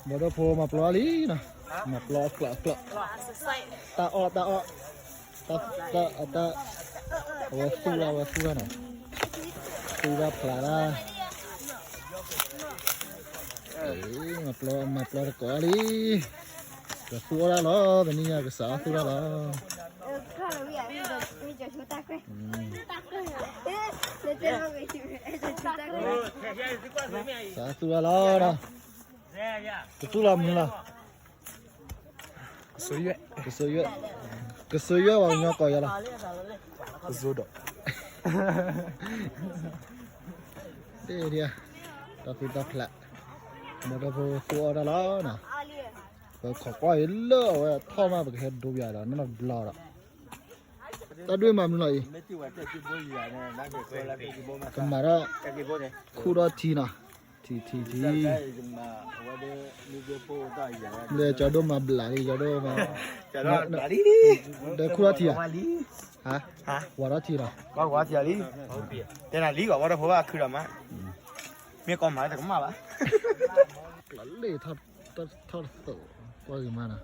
မီၤဒိၣ်ဖိမၤပျီလံနီၤ, မၤပျီအကျိးအကျိး, တၢ်အီၣ်တၢ်အီၣ်, တၢ်, တၢ်, အဝဲသူၣ်ဒၣ်ဝဲသူၣ်ဒၣ်နီၤ, သူၣ်ဒၣ်ဖျးဒၣ်, မၤပျီမၤပျီတကိးလံ, ကသူၣ်အီၣ်ဒၣ်လီၤ, တနံၤညါကစးအီၣ်သူၣ်ဒၣ်လီၤ. စးသူၣ်ဒၣ်လီၤနီၤ, ကသူၣ်လီၤမနုၤလီၤ, ကစိယွဲၣ်, ကစိယွဲၣ်ဝဲကညီကိးယၤလီၤ, ကစိဒီး, တၢ်သူၣ်တၢ်ဖျး, မီၤဒိၣ်ဖိသူၣ်အီၣ်တၢ်လီၤနီၤ, ပခိးကွၢ်အံၤလၢအဝဲထီၣ်မး ပကဟဲဒိပယၤဒီးနီၢ်နီၢ်တဘျီဒီး, တၢ်ဒွဲၣ်မးမနုၤလီၤအံၤ, ကမၤထီၣ်, ခူၣ်ထီၣ်ထံနီၤ, ထံထံထံ ဒီးကၠီဒိၣ်မၤဘျးလံ, ကၠီဒိၣ်မၤ, ဒီးခူၣ်ထီၣ်ထံဧါ, ဝၤထီၣ်ထံလီၤ, တဲနၤလံဂီၤဝဲတဖိဘၣ်ခုဒီးမး, မ့ၢ်ကီမၤလၢတကမၣ်ဘၣ်, လၢထီၣ်တသိး, ကွၢ်ဂ့ၤမးနီၤ,